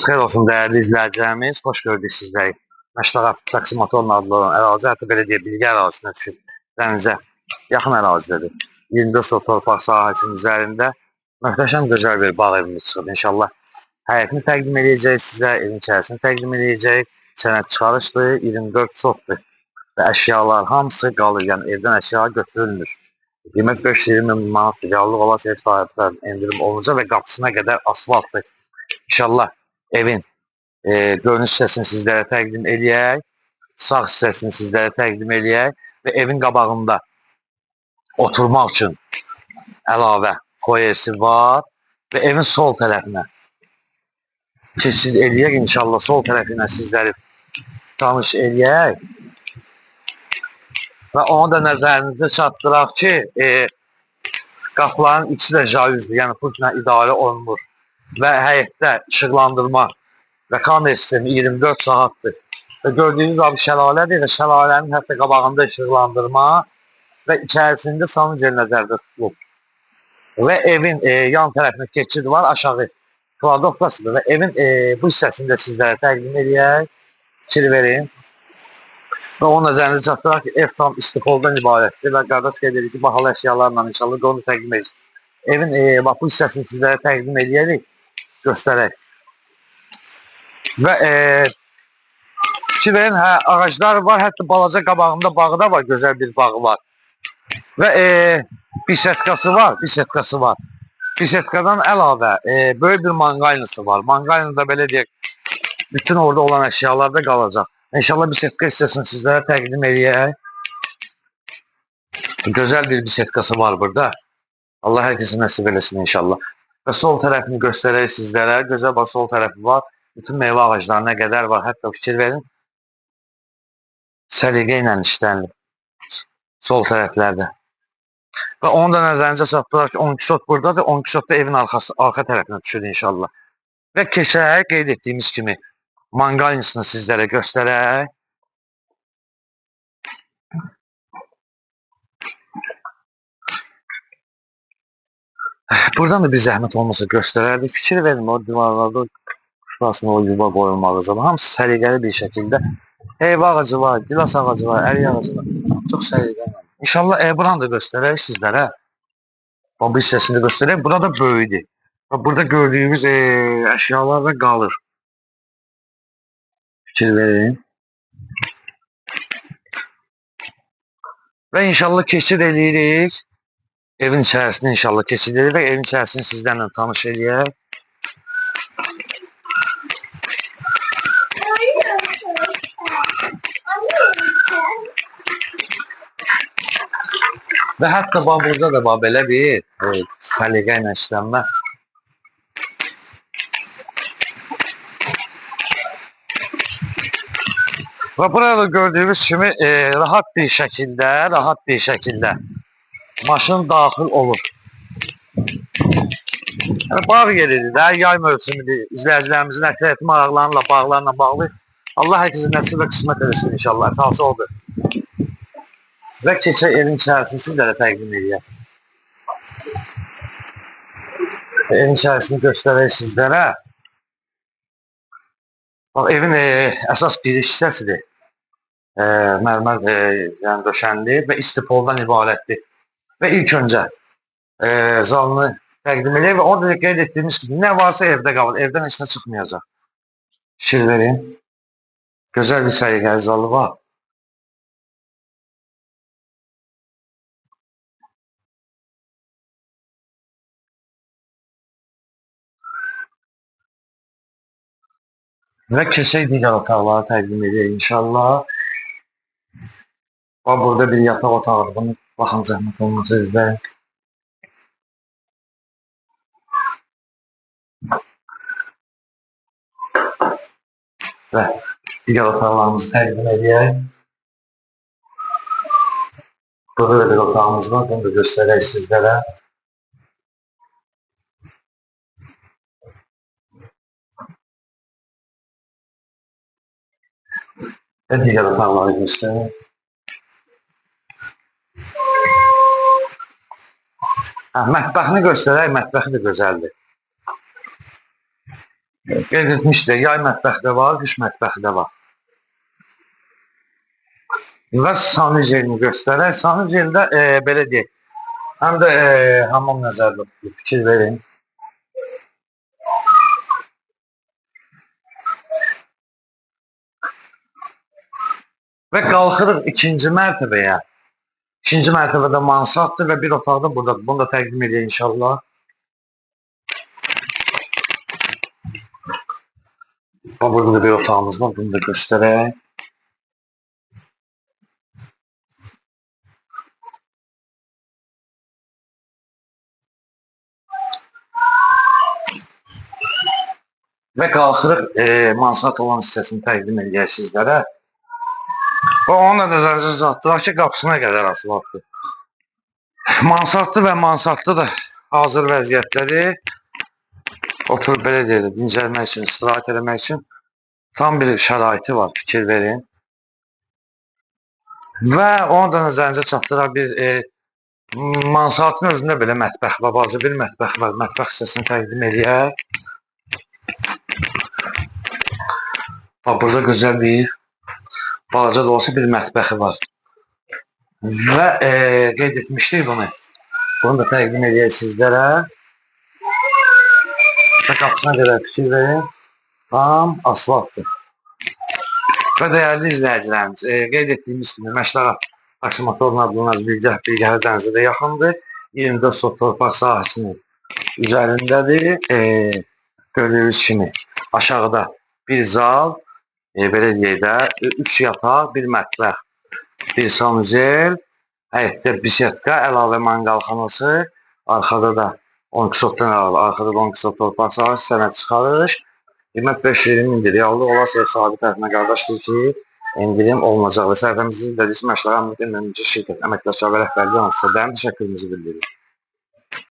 Xeyir olsun dəyərli izləyicilərimiz. Xoş gördük sizləri. Məşləğə taksimotorla adlı olan ərazi, hətta belə deyə Bilgə ərazisinə düşür. Dənizə yaxın ərazidədir. 24 sot torpaq sahəsinin üzərində möhtəşəm gözəl bir bağ evimiz çıxıb. İnşallah həyətini təqdim edəcəyik sizə, evin içərisini təqdim edəcəyik. Sənəd çıxarışdır, 24 sotdur. Və əşyalar hamısı qalır, yəni evdən əşya götürülmür. Qiymət 520 min manatdır. Reallıq olarsa ev sahiblərinin endirim olunacaq və qapısına qədər asfaltdır. İnşallah evin görünüş hissəsini sizlərə təqdim eləyək. Sağ hissəsini sizlərə təqdim eləyək və evin qabağında oturmaq üçün əlavə foyesi var və evin sol tərəfinə keçid eləyək. İnşallah sol tərəfinə sizləri tanış eləyək. Və onu da nəzərinizə çatdıraq ki, qapıların ikisi də jalüzdür, yəni pultla idarə olunur. Və həyətdə işıqlandırma və kamera sistemi 24 saatdır. Və gördüyünüz abi şəlalədir və şəlalənin hətta qabağında işıqlandırma və içərisində sanuzel nəzərdə tutulub. Və evin yan tərəfinə keçid var, aşağı kladovkasıdır və evin bu hissəsini də sizlərə təqdim eləyək. Fikir verin. Və onun nəzərinizə çatdıraq ki, ev tam istipoldan ibarətdir və qardaş qeyd edir ki, bahalı əşyalarla inşallah onu təqdim edəcək. Evin bax, bu hissəsini sizlərə təqdim eləyərək, göstərək. Və fikir verin, hə, ağaclar var, hətta balaca qabağında bağı da var, gözəl bir bağı var. Və bisetkası var, bisetkası var. Bisetkadan əlavə böyük bir manqaynısı var. Manqaynı da belə deyək, bütün orada olan əşyalar da qalacaq. İnşallah bisetka hissəsini sizlərə təqdim eləyək. Gözəl bir bisetkası var burada. Allah hər kəsə nəsib eləsin inşallah. Və sol tərəfini göstərək sizlərə. Gözəl bax, sol tərəfi var. Bütün meyvə ağacları nə qədər var. Hətta fikir verin. Səliqə ilə işlənilib. Sol tərəflərdə. Və onu da nəzərinizə çatdıraq ki, 12 sot buradadır. 12 sot da evin arxa tərəfinə düşür inşallah. Və keçək, qeyd etdiyimiz kimi manqalnisini sizlərə göstərək. Buradan da bir zəhmət olmasa göstərərdik. Fikir verin, o divarlarda şurasına o yuva qoyulmalı zaman. Hamısı səliqəli bir şəkildə. Heyva ağacı var, gilas ağacı var, ərik ağacı var. Çox səliqəli. İnşallah buranı da göstərək sizlərə. Bu hissəsini də göstərək. Burada böyüdür. Burada gördüyümüz əşyalar da qalır. Fikir verin. Və inşallah keçid eləyirik. Evin içərisini inşallah keçid edirik və evin içərisini sizlərlə tanış eləyək. Və hətta bax, burada da bax, belə bir səliqə ilə işlənmə. Və burada gördüyümüz kimi rahat bir şəkildə maşın daxil olur. Yəni, bağ yeridir də, yay mövsümüdür. İzləyicilərimizin əksəriyyəti maraqlarıyla, bağlarla bağlı. Allah hər kəsə nəsib və qismət eləsin inşallah. Əsası odur. Və keçək evin içərisini sizlərə təqdim eləyək. Evin içərisini göstərək sizlərə. Bax, evin əsas giriş hissəsidir. Mərmər yəni döşənli və istipoldan ibarətdir. Və ilk öncə zalını təqdim eləyək və orada qeyd etdiyimiz kimi nə varsa evdə qalır, evdən heç nə çıxmayacaq. Fikir verin. Gözəl bir səliqəli zalı var. Və keçək digər otaqları təqdim edək inşallah. Bax, burada bir yataq otağıdır. Bunu baxın, zəhmət olmasa izləyin. Və digər otaqlarımızı təqdim edək. Burada da bir otağımız var. Bunu da göstərək sizlərə. Və digər otaqları göstərək. Hə, mətbəxini göstərək, mətbəxi də gözəldir. Qeyd etmişdik, yay mətbəxi də var, qış mətbəxi də var. Və sanuzelini göstərək. Sanuzeldə belə deyək, həm də hamam nəzərdə tutulub, fikir verin. Və qalxırıq ikinci mərtəbəyə. İkinci mərtəbədə mansarddır və bir otaq da buradadır. Bunu da təqdim edək inşallah. Bax, burada da bir otağımız var. Bunu da göstərək. Və qalxırıq mansard olan hissəsini təqdim edək sizlərə. Və onu da nəzərinizə çatdıraq ki, qapısına qədər asılıbdır. Mansardlı və mansardlı da hazır vəziyyətdədir. Oturub belə deyək, dincəlmək üçün, istirahət eləmək üçün tam bir şəraiti var, fikir verin. Və onu da nəzərinizə çatdıraq bir mansardın özündə belə mətbəx var, balaca bir mətbəx var. Mətbəx hissəsini təqdim eləyək. Bax, burada gözəl bir, balaca da olsa bir mətbəxi var. Və qeyd etmişdik bunu. Bunu da təqdim eləyək sizlərə. Və qapısına qədər fikir verin. Tam asfaltdır. Və dəyərli izləyicilərimiz, qeyd etdiyimiz kimi Məşləğa Taksimotorun adlanan Bilgah Bilgəhər dənizə də yaxındır. 24 sot torpaq sahəsinin üzərindədir. Gördüyünüz kimi aşağıda bir zal, belə deyək də, 3 yataq, bir mətbəx, bir sanuzel, həyətdə bisetka, əlavə manqalxanası, arxada da 12 sotdan əlavə, arxada da 12 sot torpaq sahəsi, sənəd çıxarış. Qiymət 520 min reallıq olarsa ev sahibi tərəfindən qardaşdır ki, endirim olunacaq və səhifəmizi izlədiyiniz Məşləğa Əmlak şirkət əməkdaşları və rəhbərliyi hansısa dərin təşəkkürümüzü bildiririk.